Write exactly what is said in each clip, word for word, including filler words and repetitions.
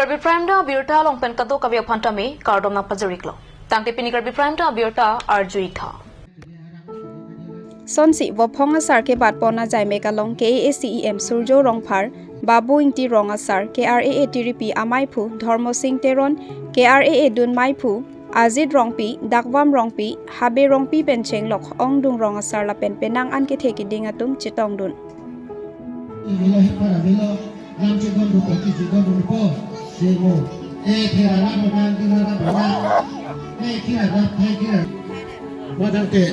Karbi Prime Time abirta along pen kadokave aphan tame kardom nangpajir-iklo. Tangte pini Karbi Prime Time abirta arju-ik tha. Sonsi Vophong asar kebat pon ajaimek along K A A C E M Surjo Rongphar, Babu Ingti rong asar, K R A A tiripi amaiphu Dhormo Sing Teron, K R A A dun maiphu Ajit Rongpi, Dakvam Rongpi, Habe Rongpi pen chenglok ongdung rong asar lapen penang an kethe kiding atum chetongdun. Ilo hepara bilo, lam chedon dupo, kiji don dupo, semo. Eh, thera lam mana, dina lam mana. Eh, kira lam, eh, kira. Wadang te,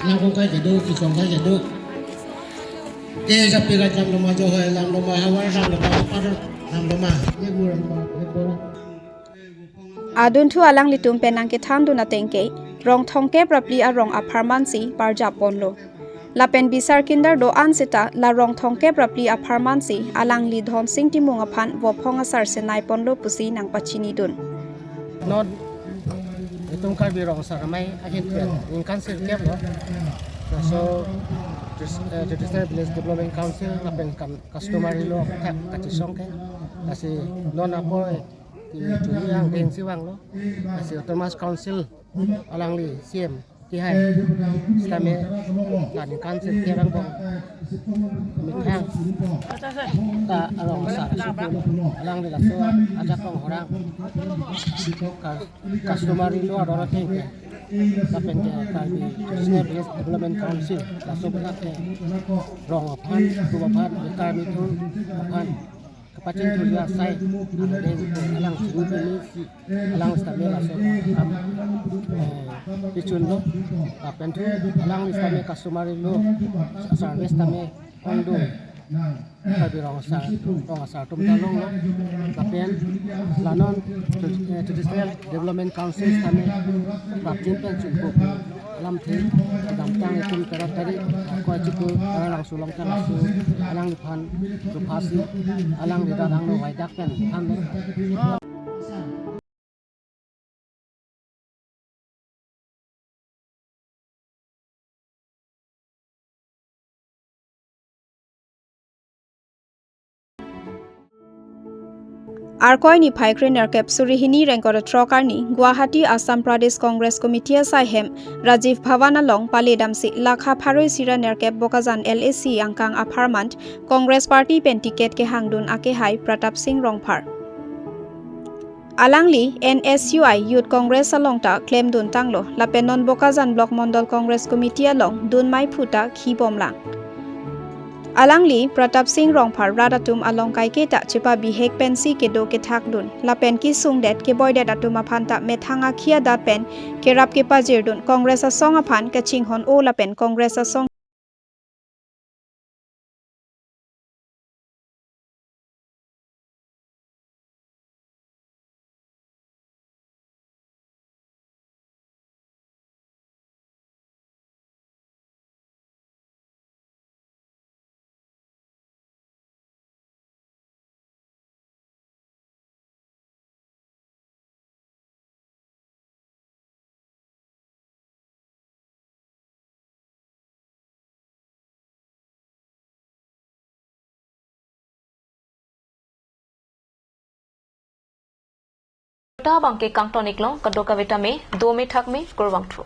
lam kong kai kedo, kisong kai kedo. Eh, japi rajam loma, johoi lam loma, hawar lam loma, hapar lam loma. Ye bu lam loma, ye bu lam. Adunthu alanglitum pen nangkethandun ateng ke, rong thomkep ra phli arong apharman si parjap ponlo. Lapen bisar kinder do-an seta la rong thomkep ra phli apharman si alangli Dhonsing Timung aphan Vophong asar senai ponlo pusi nangpachinidun. Non itum Karbi Rong Asar Amei ahin pen ningkan sirkep lo. Laso tris-, eh, Traditional Village Development Council lapen kam customary law athak kachesong ke. Lasi non apor ti chuni angdeng si vanglo. Lasi Autonomous Council alangli C M kehai sitame la ningkan sirkep angbong methang ta arong asar asupo. Alangli laso ajakong horang ka-, customary law ador atheke lapen ke Karbi Traditional Village Development Council laso athak ke rong aphan, tu aphan, bekar mithu aphan kapachingthurji asai angdeng alang chini pini si alang sitame laso kam, eh, pichunlo. Lapen thu alangli sitame customary law service tame ongdung Karbi Rong Asar, Rong Asar atum ta longlo. Lapen la non, eh, Traditional Development Council sitame prapjin pen chunpo alamthe kedamtang itum tera teri, ah, koi chitu, ah, langsu long ta langsu, alangliphan suphasi, alangli ta langno waidak pen thanlo. Arkoi niphai krenerkep suri hini rengkor throk arni Guwahati Assam Pradesh Congress Committee asaihem Rajiv Bhavan along pale damsi lakha pharo isi ra nerkep Bokajan L A C angkang apharman Congress Party pen ticket kehangdun akehai Pratap Singh Rongphar. Alangli N S U I Youth Congress along ta klemdun tanglo, lapen non Bokajan Block Mondol Congress Committee along dun maiphu ta khibomlang. Alangli Pratap Singh Rongphar rat atum along kaiketa chepabihek pensi kedo kethakdun, lapen kesungdet keboidet atum aphan ta methang akhi adat pen kerap kepajirdun, Congress asong aphan kachinghon-o lapen Congress asong Ta abangke kangton-iklong, kadokave tame dome thakme, kurvangthu.